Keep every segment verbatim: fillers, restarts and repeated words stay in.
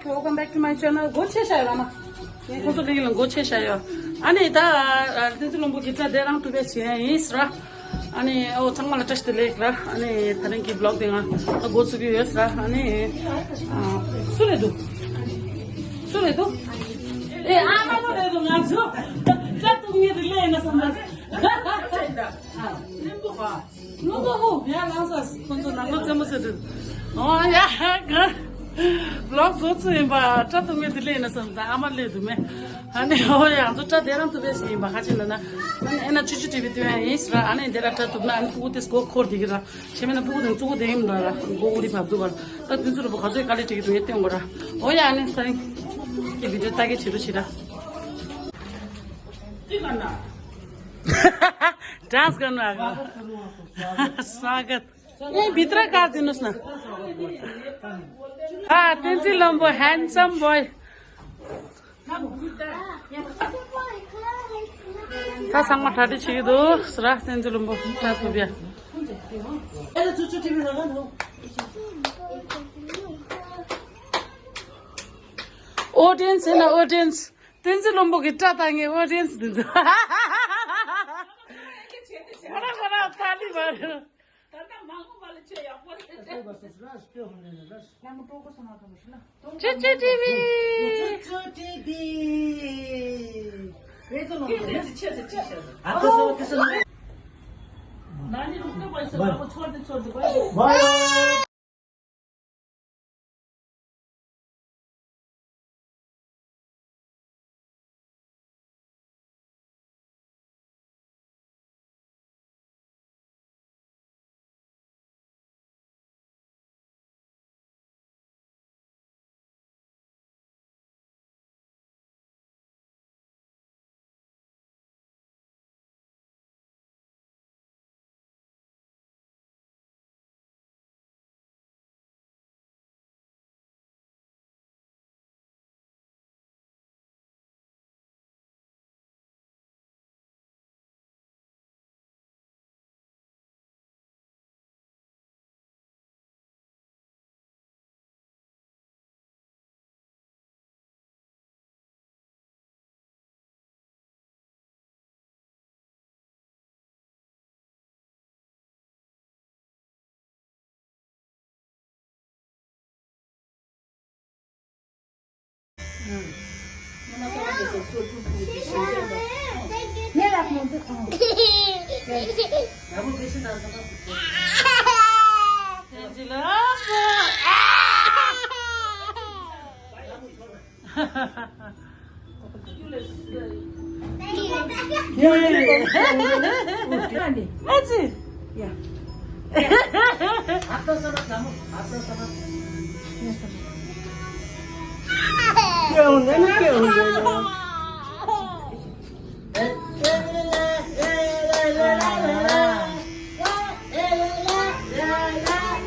Welcome back to my channel. སྒོ་ཕྱེ་བཞག་ཡོད་ར་མ། ངས་ཁོང་ཚོ་ལིང་ལ་སྒོ་ཕྱེ་བཞག་ཡོད། ཨ་ནི་ད་བསྟན་འཛིན་ལྷུན་པོ་གི་སྐྲ་དེ་རང་བཏུབ་པའི་བྱས་ཡིན་ཟེར་ར། ཨ་ནི་ཨོ་ཚང་མ་ལ་བཀྲ་ཤིས་བདེ་ལེགས་ར། ཨ་ནི་ད་རིང་གི་བི་ལོག་དེ་ང་ད་འགོ་ཚུགས་ཀྱི་ཡོད་ཟེར་ར། ཨ་ནི་ཨ་སུ་རེད་འདུག་སུ་རེད་འདུག་ཨེ་ཨ་མ་མོ་རེད་འདུག་ང་ཚོ་སྐྲ་གཏུབ་མཁན་དེ་སླེབས་ན་བསམ་པ། ཨ་ལྷུན་པོ་ཧོ། ཡ་ལངས་ས། ཁོང་ཚོ་ནང་ལོགས་རྩེད་མོ་རྩེ་དུས། ཨོ་ཡ་ག་ལོག་འགོ་ཚུགས་ཡིན་པ། སྐྲ་གཏུབ་མཁན་དེ་སླེབས་ན་བསམ་ད་ཨ་མ་སླེབས་འདུག་མེད། ཨ་ནི་ཨོ་ཡ་ང་ཚོ་སྐྲ་དེ་རང་གཏུབ་པའི་ཞིག་ཡིན་པ་ཁ་ཆེ་ན་ན། ཨ་ནི་ཨེ་ན་ཆུ་ཆུ་ཊི་བི་སྟོན་ཡ་ཡིན་ཟེར་ར། ཨ་ནི་འདི་ལ་སྐྲ་གཏུབ་ན་ཨ་ནི་སྤུ་གུ་དེ་སྒོ་འཁོར་བསྡད་ཀྱི་ར། ཞེ་མེད་ན་སྤུ་གུ་དེ་གཙུག་པོ་དེ་ཡིན་འདྲ་ར། མགོ་དབུ་རི་བབས་འདུག་ག་ད་དེ་ཚོ་རུ་བོ་ག་ཚོད་དཀའ་ལས་འཕྲད་ཀྱི་འདུག་ངས་སྟོན་དགོས་ར། ཨོ་ཡ་ཨ་ནི་ད་རིང་གི་བི་ཌི་ཡོ་ལྟ་གི་བྱེད་རོགས་བྱེད་ར། डांस करना है। स्वागत। ये भित्र काटिदिनुहोस् न। आ, तेन्जिङ लम्बो, handsome boy। ད་ཚང་མ་གྲ་སྒྲིག་བྱེད་ཀྱི་འདུག་ཟེར་ར། བསྟན་འཛིན་ལྷུན་པོ་གྲ་ཐུབ་ཡ། ཨོ་ཌི་ཡན་སི་ཡིན་ན་ཨོ་ཌི་ཡན་སི། བསྟན་འཛིན་ལྷུན་པོ་གི་སྐྲ་བཏགས་མཁན་ཨོ་ཌི་ཡན་སི་འདི་ཚོ། ཁོ་རང་ཁོ་རང་ཐ་ལི་བ་རེད། ད་ལྟ་མ་ངོ་མ་ལ་ཆོས་ཡག་པོ་རེད། ཆུ་ཆུ་ཊི་བི།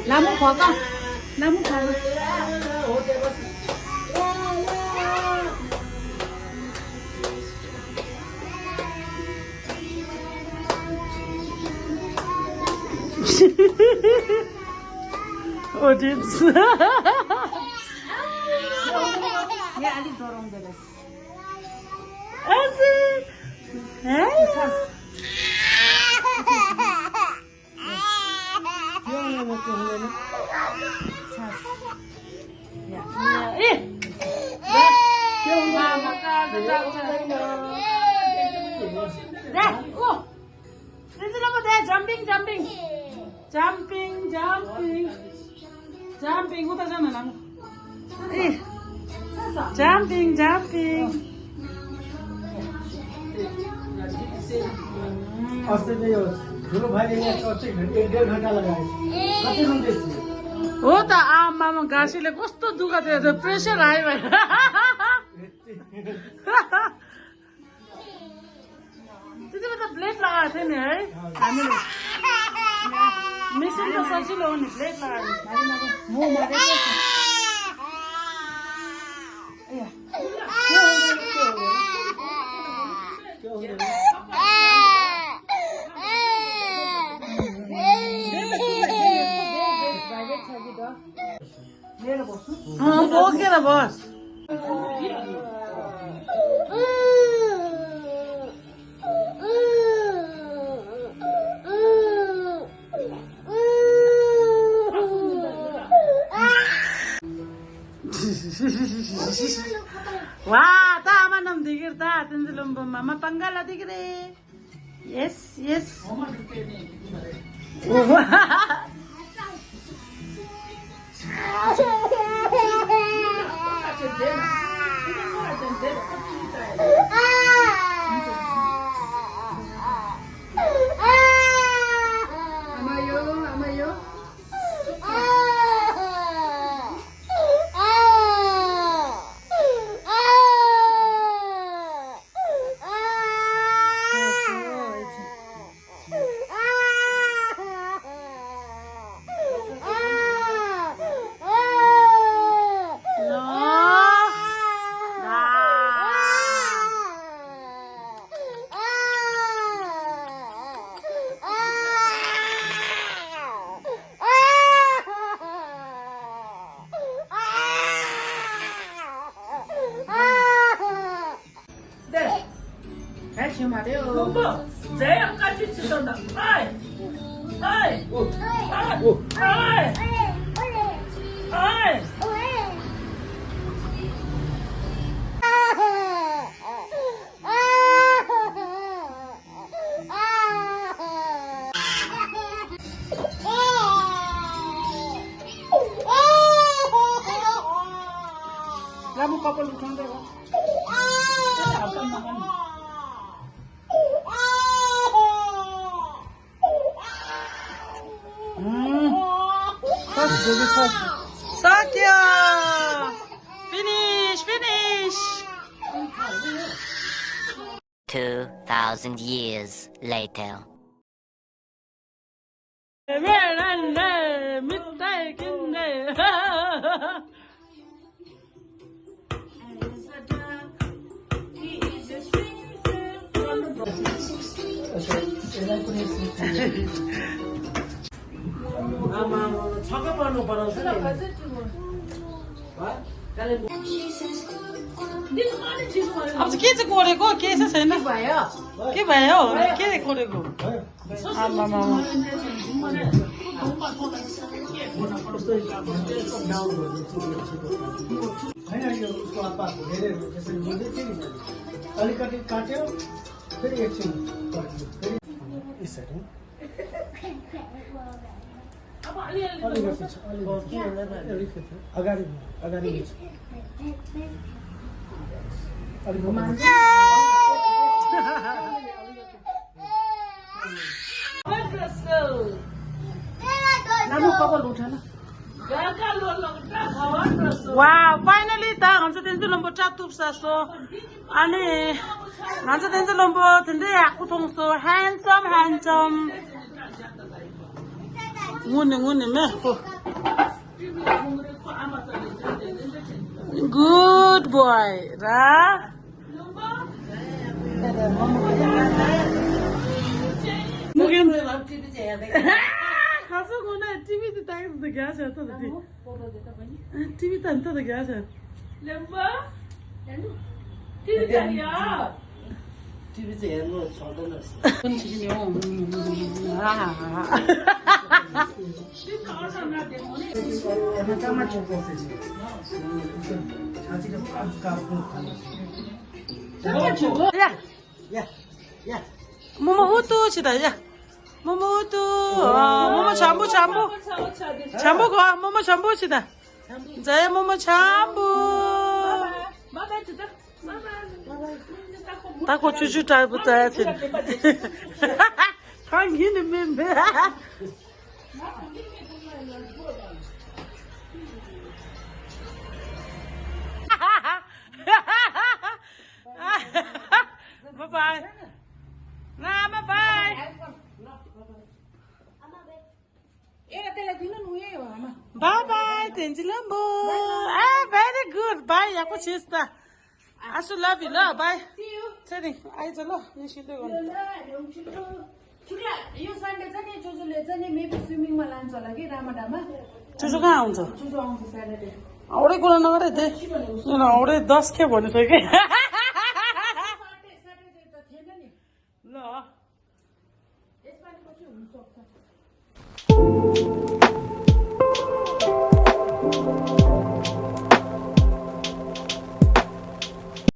ལ་མོ་གོ་ག་ལ་མོ་གོ་ག Audience. ཨ་ཙི། ཨེ། Jumping, jumping. Jumping, jumping. Jumping, who doesn't know? Eh. Jumping, jumping. अस्ति नै यो ठुलो भाइले यहाँ कति घन्टा, एक डेढ घन्टा लगाए। कति रुम दिएको थियो? हो त, आमामा, घाँसीले कस्तो दुःख दियो, त्यो प्रेसर हाई भयो। त्यति बेला त ब्लेड लगाएको थियो नि है हामीले। मेसिन त सजिलो हो नि, ब्लेड लगायो नि। म मरेको छु। ए, के हो, के हो, के हो? ལས་ལ་བོ་སུ། ཨོ་ཨོ་ཁེ་ལ་བོ། ཝ། ད་ཨ་མ་རྣམས་བསྡད་ཀྱི་རེད། ད་བསྟན་འཛིན་བློན་པོ་མ་མ་པང་ག་ལ་བསྡད་ཀྱི་རེད། Yes, yes. འདིར། གལ་ཆེན་པ་རེད། ཨོ། ལྷུན་པོ། རྫས་ཡང་བཀའ་ཆོས་ཅི་ལྟར་དང་། ཨའི། ཨའི། ཨའི། ཨའི། ལ་མོ་ཀ་པོ་ལུ་ཁང་དེ་རོ། Sakya! Finish, finish! Two thousand years later. अब चाहिँ के चाहिँ गरेको, के चाहिँ छैन? के भयो? के गरेको? आमामामा। होइन, यो उसको आप्पा धेरै त्यसरी बोल्दै थियो नि। अलिकति काट्यो, फेरि एकछिन पर्खियो, फेरि यसरी। अब अलिअलि अलिकति छ, अलिकति छ। अलिकति अगाडि, अगाडि छ। अलिक Wow, finally, ད་ང་ཚོ་བསྟན་འཛིན་བློན་པོ་སྐྲ་གཏུབ་ཚར་སོང་། ཨ་ནི། ང་ཚོ་བསྟན་འཛིན་བློན་པོ་དེ་འདྲའི་ཡག་པོ་མཐོང་སོང་། Handsome, handsome. དངོས་ནས་དངོས་ནས་མེད་ཁོ། Good boy ར། མུ་གེ་ཁ་སང་ངོ་ན་ཊི་ཝི་དེ་ལྟ་གི་འདུག་རྒྱ་ཆེ་ཐོག་དེ། ཊི་ཝི་ལྟ་འདི་ལྟ་རྒྱ་ཆེ། ལེམ་པ། ཊི་ཝི་ལྟ་ཡ། ཊི་ཝི་ཟེར་ནོ་ཚོགས་འདུ་ལ་སོ། ཀུན་གྱི་ཡོང་། ཨ་ཧ་ཧ། ཡ། ཡ། ཡ། རྨོ་མོ་ཨུ་ཏུ་ཆི་ད་ཡ། རྨོ་མོ་ཨུ་ཏུ། ཨ། རྨོ་མོ་བྱམས་པོ་བྱམས་པོ། བྱམས་པོ་གོ། རྨོ་མོ་བྱམས་པོ་ཆི་ད། མཛའ་ཡ་རྨོ་མོ་བྱམས་པོ། ད་ཁོ་ཆུ་ཆུ་དྲག་པོ་ཙ་ཡ་ཚེ། ཁང་གིན་ནི་མེད་མེད། Bye bye. ན་མ་bye. Bye bye, བསྟན་འཛིན་བློན་པོ། ཨ། Very good. Bye. ཡག་པོ་བྱས་སོང་ད། I should love you, love. Bye. See you. ཚེ་རིང་། ཨའི་ཙ་ལོ། ནི་ཤི་འདོད་གོ། ཁྱུག་ལ། ཡོ་སན་ཌེ་ཙ་ནི་ཅོ་ཅོ་ལེ་ཙ་ནི་མེ་བི་སུའི་མིང་མ་ལན་ཙོ་ལ་གི་ར་མ་ད་མ། चुचु कहाँ आउँछ? अरे कुरा नगर है, त्यही। होइन, अरे दस के भनिसक्यो कि। ल।